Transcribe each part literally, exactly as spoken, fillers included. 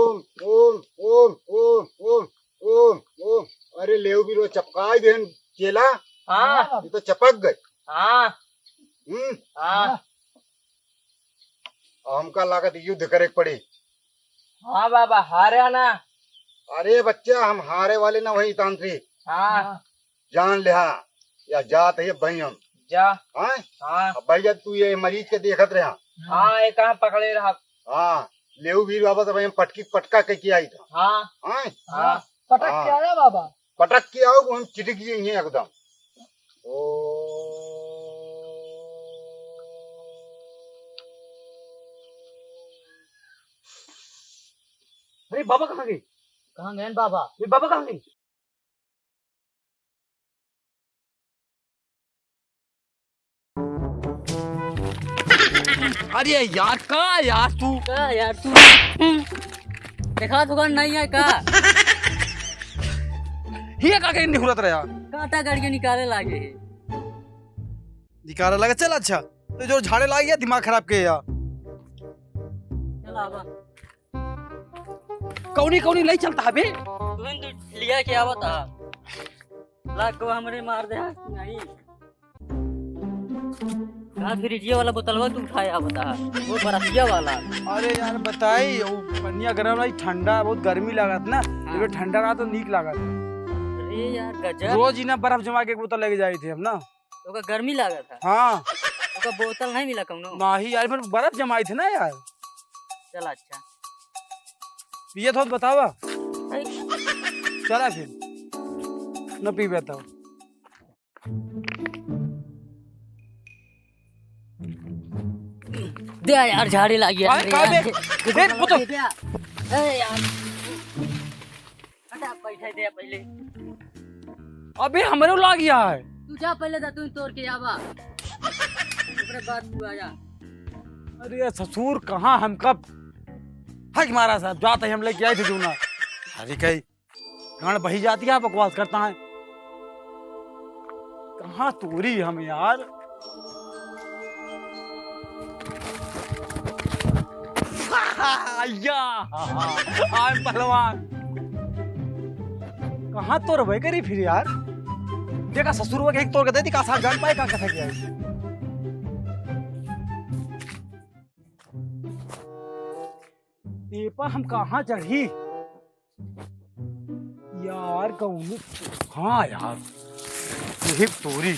ओम, ओम, ओम, ओम, ओम, ओम, ओम। अरे लेव बीर वो चपकाई देन चेला। हाँ। ये तो चपक गए। हाँ। हम्म। हाँ। अब हमका लागत युद्ध करे के पड़ी। हाँ बाबा, हारे ना। अरे बच्चा, हम हारे वाले ना वही तांत्रिक। हाँ। जान लिहा, या जात है भाई हम। जा। हाँ? हाँ। अब भाई जब तू ये मरीज के देखत रहा। हाँ, ये कहाँ पकड़े रहा? हाँ, लेव बीर बाबा तो भाई हम पटकी पटका के किया ही था। हाँ। हाँ? हाँ। पटक हाँ। के आया बाबा। पटक के आओ, वो हम चिटक जाएंगे एकदम। ओ। अरे बाबा कहाँ गए? कहाँ गए बाबा? ये बाबा कहाँ गए? अरे यार, का यार तू? का यार तू? हम्म। देखा दुकान नहीं है का? हिया का कहीं निहुरत रहा? काटा गड़ के निकाले लागे है। निकाले लागे, चल अच्छा। तो जो झाड़े लाग गया, दिमाग खराब के या। चल आवा। कौनी कौनी लई चलता है बे? तुम तो लिया के आवत हा। लाग को हमरे मार दे हा, नहीं। का फ्रिजिया वाला बोतलवा तू उठाए आवत हा? वो बरफिया वाला। अरे यार बताई, वो पनिया गरम रही, ठंडा, बहुत गर्मी लागत ना। हाँ। ये ठंडा रहा तो नीक लागत। अरे यार गजब। रोज ही ना बर्फ जमा के एक बोतल लेके जाई थे हम ना। ओका गर्मी लागत है? हाँ। ओका बोतल नहीं मिला कौनो? नहीं यार, फिर बर्फ जमाई थे ना यार। चल अच्छा। पिए तो बतावा। नहीं। चला फिर। न पीबे तो। दे यार, झाड़ी लागी है। अरे, अरे का यार, दे? दे, दे, दे, दे, पुतो। दे, दे। ए यार। हटा, बैठे दे पहले। अबे, हमरो लाग गया है। तू जा पहले दतुन तोड़ के आवा। ओकरे बाद तू आया। अरे ससुर, कहाँ हम कब? हक मारा साहब, जाते ही हम लेके आए थे जूना। अरे कई गांड बही जाती है, बकवास करता है। कहाँ तोरी हम यार? या, आय पहलवान। कहाँ तोरबे करी फिर यार? देखा ससुरवा के एक तोड़ के दे दी, का साथ जान पाए, का कथा किया है। ये पर हम कहाँ चढ़ी? यार, कौनो, हाँ यार, यही तोरी।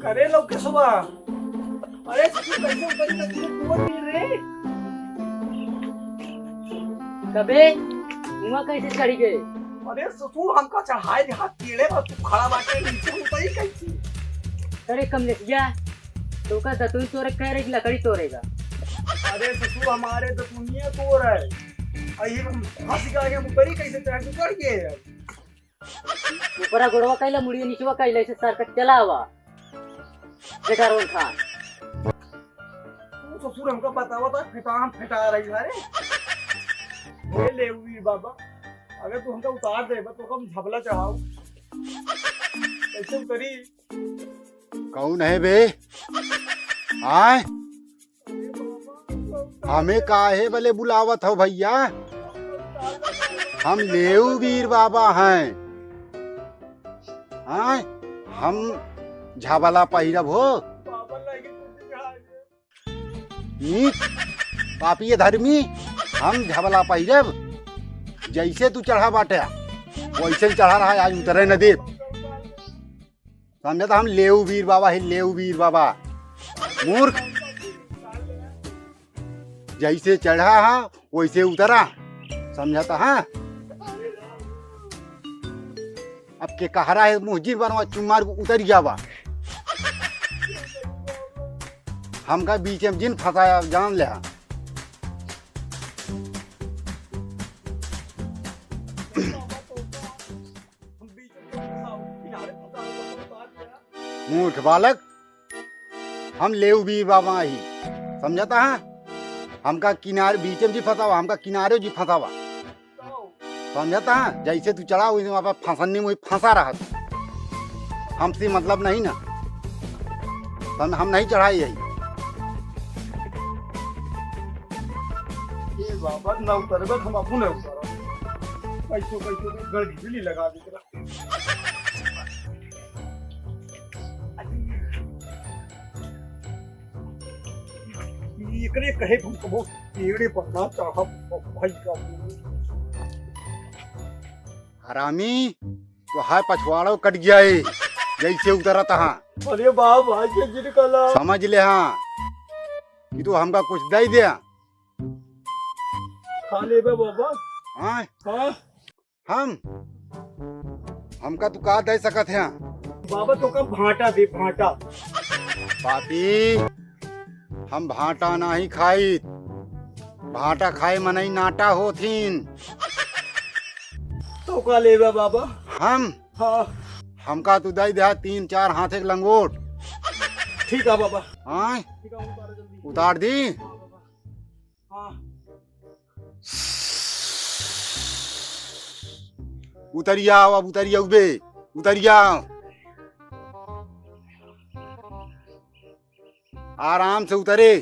करे लौके सुबह। अरे ससुर, कैसे ऊपर ही तक तू कौन मिल रे? कबे हुआ कैसे चढ़ी गए? अरे ससुर, हमका चढ़ाए रहा, केड़े पर तू खड़ा बाटे, नीचे उतरी कैसे? अरे कमलेशिया, तो का दतुन तोरे कह रहे कि लकड़ी तोरेगा? अरे ससुर, हमारे दतुनिया तोर है। अही हम फंस गए, हम ऊपरी कैसे चढ़ के चढ़ गए अब? ऊपरा गोड़वा कैला, मुड़िया निचवा कैला, ऐसे सर तक चला आवा। बेकार उठा। तू ससुर हमका बतावा था, फेटान फेटा रही है रे। ए लेवी बाबा, अगर तू हमका उतार दे, तो हम झबला चढ़ाओ। कैसे उतरी? कौन है बे? आय? हमें काहे बले बुलावत हो भैया? हम लेऊ बीर बाबा हैं। आय? हम झबला पहिरब हो। नीच, पापी धर्मी, हम झबला पहिरब। जैसे तू चढ़ा बाटे, वैसे ही चढ़ा रहा, आज उतरे न देब। समझत हम लेऊ बीर बाबा है, लेऊ बीर बाबा। मूर्ख, जैसे चढ़ा हा, वैसे उतरा। समझत हा? अब के कहरा है मुँह जिन बनवा चुम्मार उतर जावा। हमका बीच में जिन फंसाया जान ले। मूर्ख बालक, हम लेव भी बाबा ही, समझता है? हमका किनारे बीच में जी फंसावा, हमका किनारे जी फंसावा, समझता है? जैसे तू चढ़ा वैसे वहाँ पर फंसनी में फंसा रहा तू। हमसे मतलब नहीं ना, हम, हम नहीं चढ़ाई यही। ये बाबा ना उतरबे, हम अपने उतरब। कैसो कैसो के गड़ ढीली लगा दे। एकरे कहे हम कबो पेड़े पर ना चढ़ब, भाई का। हरामी, तो हाय पछवाड़ो कट गया है, जैसे उतरत हाँ। अरे बाप, भाई के जिन कला। समझ ले हाँ, कि तू हमका कुछ दे दे। खा लेबे बाबा। हाँ? हाँ। हम? हमका तू का दे सकत है? बाबा, तोका भांटा दे, भांटा। पापी, हम भांटा नाही खाइत। भांटा खाए मनई नाटा होथिन। तोका लेबे बाबा? हम? हाँ। हमका तू दे दे तीन चार हाथे के लंगोट। ठीक है बाबा। हाँ? ठीक है, उतार जल्दी। उतार दी? हाँ बाबा। हाँ। उतरिया, अब उतरिया उबे, उतरिया। आराम से उतरे।